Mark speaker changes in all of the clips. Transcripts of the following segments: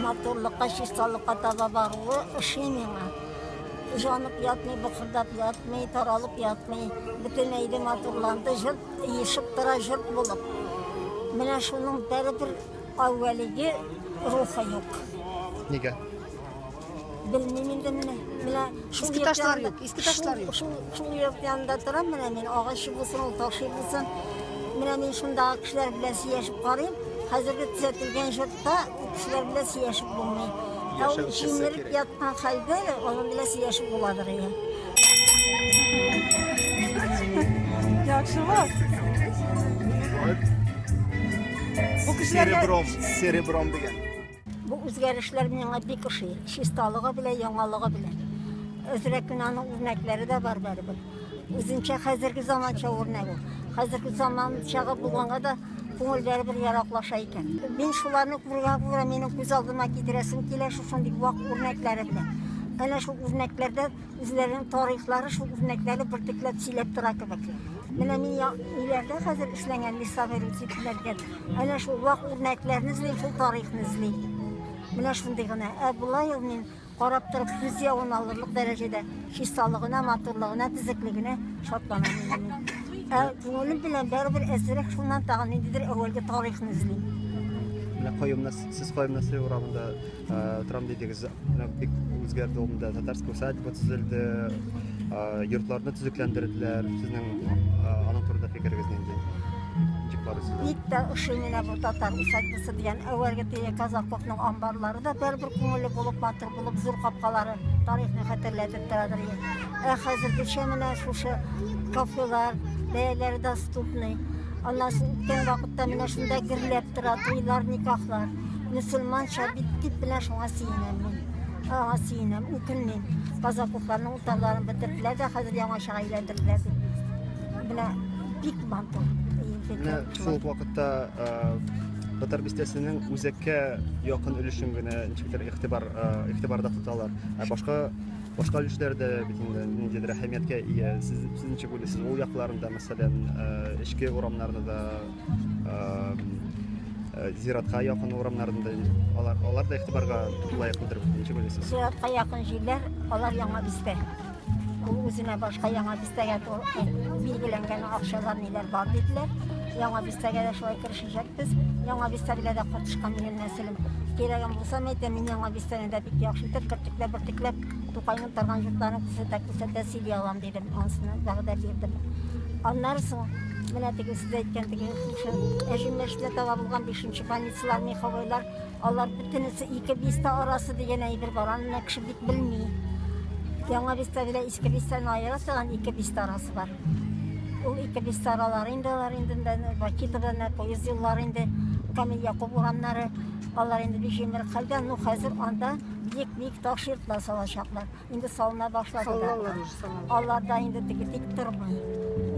Speaker 1: Матурлыкка, чисталыкка таба баруы ошый миңа. Җанып ятмый, быкырдап ятмый, таралып ятмый. Бөтен әйде матурланды, җырт ешып тора җырт булып. Менә шуның бәребер әүвәлеге рухы юк.
Speaker 2: Нигә?
Speaker 1: Белмим инде менә. Менә шул
Speaker 3: Иске
Speaker 1: йорт
Speaker 3: ташлар
Speaker 1: янында-
Speaker 3: юк, иске ташлар юк.
Speaker 1: Шул йорт янында торам менә мин, агачы булсын, ул ташы булсын. Менә мин шундагы кешеләр белән сөйләшеп карыйм. Хәзерге төзәтелгән йортта ул кешеләр белән сөйләшеп булмый. Ә ул
Speaker 2: Яшәүчесе
Speaker 1: җимереп
Speaker 2: кирәк.
Speaker 1: яткан хәлдә аның белән сөйләшеп буладыр инде.
Speaker 4: Яхшы вас. Бу кешеләргә
Speaker 2: Серебром, серебром дигән.
Speaker 1: Бу үзгәрешләр миңа бик ошый. Чисталыгы белән, яңалыгы белән. Әзрәк кенә аның үрнәкләре дә бар бәрібір. Үзенчә хәзерге заманча үрнәк ул. Хәзерге заманчага булганга да күңел бәрібір яраклаша икән. Мин шуларны күргән күрә минем күз алдыма китерәсем килә шушындый вак үрнәкләре белән. Әнә шул үрнәкләрдә үзләренең тарихлары шул үрнәкләрне бөртекләп сөйләп тора кебек. Менә мин өйләрдә хәзер эшләнгән реставрировать. Әнә шул вак үрнәкләрне эзлим, шул тарихны эзлим. Менә шундый гына. Ә болай ул мин карап торып күз явын алырлык дәрәҗәдә чисталыгына, матурлыгына, төзеклегенә шатланам инде мин. Ә күңелем белән барыбер әзрәк шуннан тагын ниндидер әүвәлге тарихны эзлим.
Speaker 2: Менә Каюм сез Каюм Насыйри урамында торам дидегез. Менә бик үзгәрде ул монда. Татарская усадьба төзелде, йортларны төзекләндерделәр. Сезнең аның турында фикерегез нинди? Ничек барыр сезгә?
Speaker 1: Бик тә ошый менә бу татар усадьбасы дигән әүвәлге теге Казаковның амбарлары да барыбер күңелле булып, матур булып, зур капкалары тарихны хәтерләтеп торадыр. Ә хәзергечә менә шушы кафелар, бәяләре доступный. Аннан соң үткән вакытта менә шунда гөрләп тора туйлар, никахлар. Мөселманча бит дип менә шуңа сөенәм мин. Аңа сөенәм, үкенмим. Казаковларның утарларын бетерделәр дә хәзер яңачага әйләндерделәр дип. Менә бик матур.
Speaker 2: Менә шул ук вакытта Татар бистәсенең үзәккә якын өлешен генә ничектер игътибар игътибарда тоталар. Ә башка өлешләр дә бит инде ниндидер әһәмияткә ия. Сез ничек уйлыйсыз? Ул якларында, мәсәлән, эчке урамнарны да, зиратка якын урамнарны да алар да игътибарга лаеклыдыр. Ничек уйлыйсыз?
Speaker 1: Зиратка якын җирләр, алар яңа бистә. Ул үзенә башка яңа бистәгә билгеләнгән акчалар ниләр бар диделәр. Яңа бистәгә дә шулай керешәчәкбез. Яңа бистә белән дә катышкан минем нәселем. Кирәгем булса, әйтәм, мин яңа бистәне дә бик яхшы итеп бөртекләп бөртекләп Тукайның торган йортларын күрсәтә күрсәтә сөйли алам дидем. Анысына вәгъдә бирдем. Аннары соң менә теге сез әйткән теге шушы Әҗем мәчетенә таба булган бишенче больницалар, меховойлар, алар бөтенесе ике бистә арасы дигән әйбер бар. Аны менә кеше бик белми. Яңа бистә белән иске бистәне аера торган ике бистә арасы бар. Ул ике бистә аралары инде алар инде Вахитовдан поезд юллары инде Камил Якуб урамнары, алар инде бик җимерек хәлдә. Ну хәзер анда биек-биек таш йортлар салачаклар. Инде салына башлады да.
Speaker 3: Салыналар уже, салыналар.
Speaker 1: Алар да инде теге тик тормый.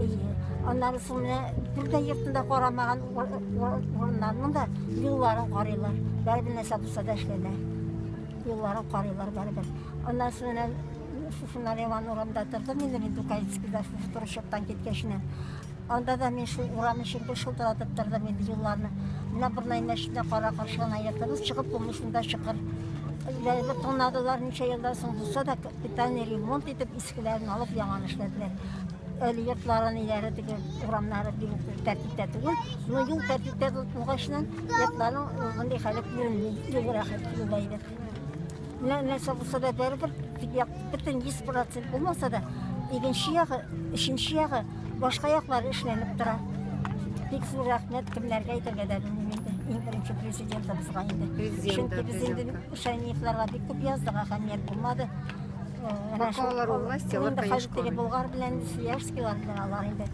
Speaker 1: Әйе. Аннары соң менә бер дә йортында карамаган урыннарның да юлларын карыйлар. Барыбер нәрсә булса да эшләнә. Юлларын карыйлар барыбер. Аннан соң менә шушы Нариман урамда тордым инде мин Дукаевскийда шушы торышыктан киткәченә. Анда да мин шул урам өчен бер шылтыратып тордым инде юлларны. Менә Борнай мәчетенә кара-каршы гына йортыбыз, чыгып булмый шунда чокыр. Бер тыңладылар, ничә елдан соң булса да капитальный ремонт итеп, искеләрен алып, яңаны эшләделәр. Әле йортлары ниләре теге урамнары бик үк тәртиптә түгел. Но юл тәртиптә булгачыннан йортларның мондый хәле күренми. Юл рәхәт, юл әйбәт. Менә нәрсә булса да барыбер бөтен 100% булмаса да, икенче ягы, өченче ягы, башка яклары эшләнеп тора. Бик зур рәхмәт кемнәргә әйтергә дә белмим инде. Иң беренче президентыбызга инде.
Speaker 3: Президент,
Speaker 1: Чөнки
Speaker 3: да,
Speaker 1: без инде
Speaker 3: президентка.
Speaker 1: Шәймиевларга бик күп яздык, әһәмият булмады.
Speaker 3: Пока алар у власти, алар,
Speaker 1: Инде
Speaker 3: конечно,
Speaker 1: хәзер теге
Speaker 3: карый.
Speaker 1: Болгар белән Свияжскийлар белән алар инде.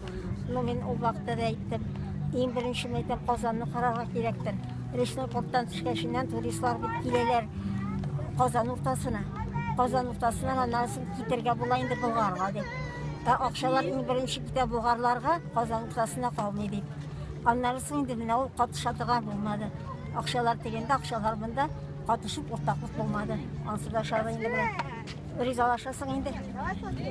Speaker 1: Ну, мин ул вакытта да әйттем. Иң беренче мин әйтәм, Казанны карарга кирәктер. Речной порттан төшкәченнән туристлар бит киләләр Казан уртасына. Казан уртасыннан аннан соң китергә була инде Болгарга дип. Ә акчалар иң беренче китә Болгарларга, Казан уртасына калмый дип. Аннары соң инде менә ул катыша торган булмады. Акчалар дигәндә, акчалар монда катышып уртаклык булмады. Ансы да шары инде менә. Ризалашасың инде.